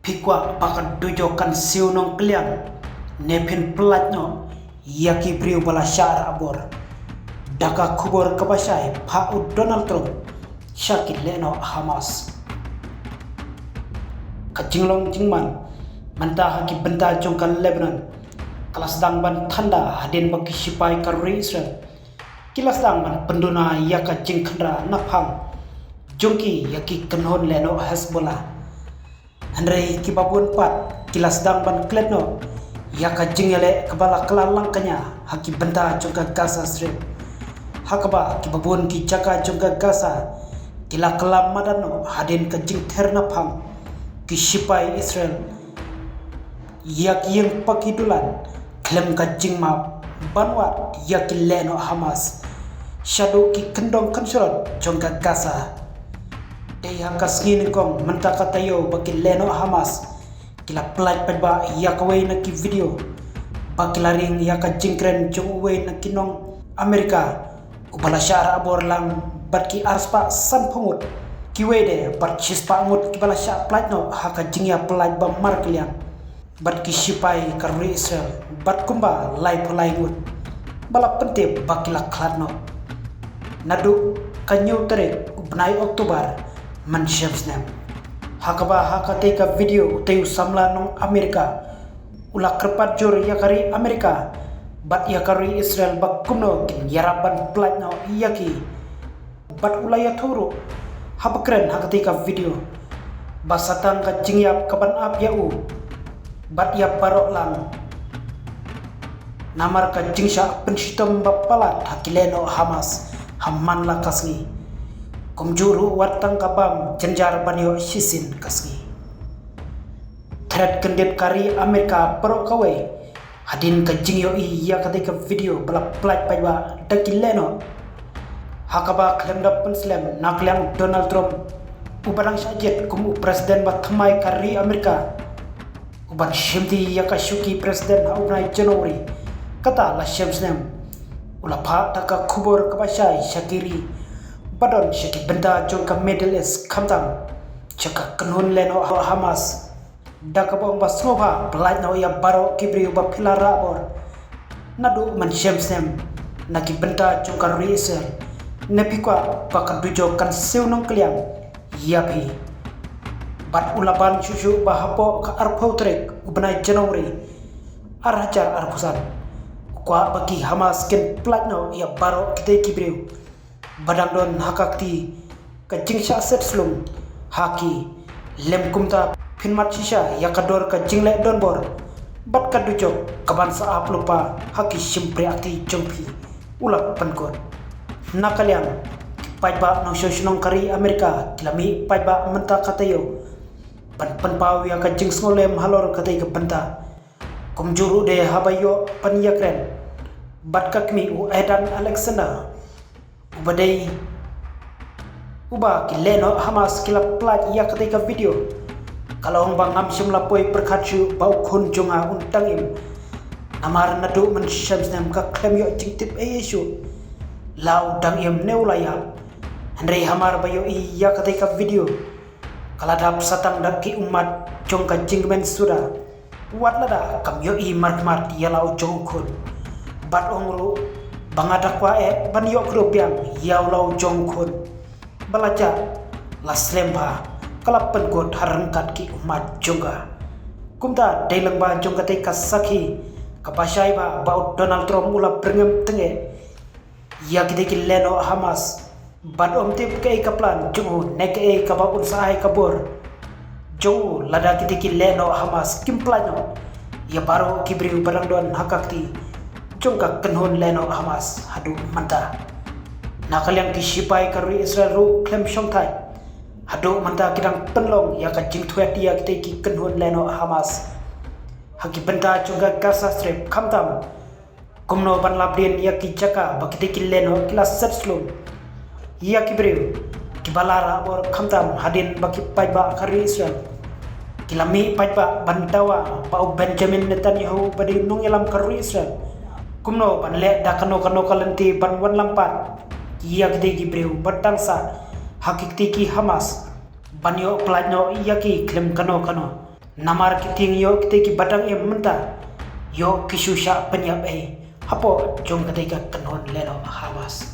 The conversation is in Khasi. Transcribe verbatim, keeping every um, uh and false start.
Phi kwah ba ka dujok kan siew nongkliang ne phin pyllait noh ïa ki briew ba la shah rah bor? Da ka khubor kaba shai, phah u Donald Trump sha ki lehnoh Hamas. Ka jinglong jingman mynta ha ki bynta jong ka Lebanon ka la sdang ban thanda hadien ba ki shipai ka ri Israel ki la sdang ban pynduna ïa ka jingkhynra na phang jong ki ïa ki kynhun lehnoh Hezbollah. Hynrei kiba bun pat ki la sdang ban klet noh ïa ka jingïaleh kaba la kylla lang kñia ha ki bynta jong ka Gaza Strip, ha kaba kiba bun ki jaka jong ka Gaza ki la kylla madan noh hadien ka jingther na phang ki shipai Israel ïa ki ïing paki dulan khlem ka jingmap ban wad ïa ki lehnoh Hamas shaduh ki kyndong kynshlur jong ka Gaza. Dei ha ka sngi nyngkong mynta ka taïew ba ki lehnoh Hamas ki la pyllait paidbah ïa kawei na ki video ba ki la ring ïa ka jingkren jong uwei na ki nong Amerika uba la shah rah bor lang bad ki arspah sanphew ngut kiwei de bad shispah ngut kiba la shah pyllait noh ha ka jingïapyllait ba markylliang bad ki shipai ka ri Israel bad kumba laiphew lai ngut ba la pyntip ba ki la khlad noh naduh ka hynñiew tarik u bnai October mynshem snem. Ha kaba ha katei ka video utei u samla nong Amerika u la kyrpad jur ïa ka ri Amerika bad ïa ka ri Israel ba kumno kin ïarap ban pyllait noh ïa ki. Bad u la ïathuh ruh haba kren ha katei ka video ba sa tang ka jingïap kaban ap ïa u bad ïa baroh lang. Namar ka jingshah pynshitom ba palat ha ki lehnoh Hamas ha man la ka sngi. Kumjuh ruh wat tang ka bam jynjar ban ïoh shisien ka sngi. Thret kyndit ka ri Amerika baroh kawei hadien ka jingïohi ïa katei ka video ba la pyllait paidbah da ki lehnoh. Ha kaba khlem da pynslem na ka liang Donald Trump uba dang shah jied kum u president ba thymmai ka ri Amerika uban shimti ïa ka shuki president ha u bnai January kata la shem snem u la phah da ka khubor kaba shai sha ki ri ba don sha ki bynta jong ka Middle East khamtam sha ka kynhun lehnoh Hamas. Da kaba ong ba sngewbha pyllait noh ïa baroh ki briew ba phi la rah bor naduh mynshem snem na ki bynta jong ka ri Israel. Ne phi kwah ba ka dujok kan siew nongkylliang ïa phi? Bad u la ban shuh shuh ba hapoh ka arphew tarik u bnai January ar hajar arphew san u kwah ba ki Hamas kin pyllait noh ïa baroh kitei ki briew ba dang don ha ka kti ka jingshah set slung ha ki. Lem kumta phin mad shisha ïa ka dor ka jingleh donbor bad ka dujok kaban sa ap lypa ha ki shympriahkti jong phi, u la pynkut. Na ka liang ki paidbah nongshong shnong ka ri Amerika ki la mih paidbah mynta ka taïew ban pynpaw ïa ka jingsngewlem halor katei ka bynta. Kumjuh ruh de haba ïoh ban ïakren bad ka kmie u Aidan Alexander uba dei uba ki lehnoh Hamas ki la pyllait ïa katei ka video, ka la ong ba ngam shym la poi pyrkhat shuh ba u khun jong nga un dang im. Namar naduh mynshem snem ka khlem ïoh jingtip ei ei shuh la u dang im ne u la ïap. Hynrei hamar ba ïohi ïa katei ka video ka la dap sa tang da ki ummat jong ka jingkmen suda. Wat lada kam ïohi markhmat ïa la u jong u khun. Bad ong ruh ba nga da kwah eh ban ïoh kdew biang ïa u la u jong u khun. Ba la jah la slem bha, ka la pynkut ha ryngkat ki ummat jong ka. Kumta dei lyngba jong katei ka sakhi kaba shai bha ba u Donald Trump u la byrngem tyngeh ïa kitei ki lehnoh Hamas. Bad um tip kaei ka plan jong u ne kaei kaba un sa ai ka bor jong u lada kitei ki lehnoh Hamas kim pyllait noh ïa baroh ki briew ba dang don ha ka kti jong ka kynhun lehnoh Hamas haduh mynta. Na ka liang ki shipai ka ri Israel ruh khlem shong thait, haduh mynta ki dang pynlong ïa ka jingthwet ïa kitei ki kynhun lehnoh Hamas ha ki bynta jong ka Gaza Strip, khamtam kumno ban lap dien ïa ki jaka ba kitei ki lehnoh ki la set slung ïa ki briew kiba la rah bor, khamtam hadien ba ki paidbah ka ri Israel ki la mih paidbah ban dawa ba u Benjamin Netanyahu ba dei nongïalam ka ri Israel kumno ban leh da kano kano ka lynti ban wanlam pat ïa kitei ki briew ba dang sah ha ki kti ki Hamas ban ïoh pyllait noh ïa ki khlem kano kano. Namar ki tieng ïoh kitei kiba dang im mynta, ïoh ki shu shah pynïap ei hapoh jong katei ka kynhun lehnoh Hamas.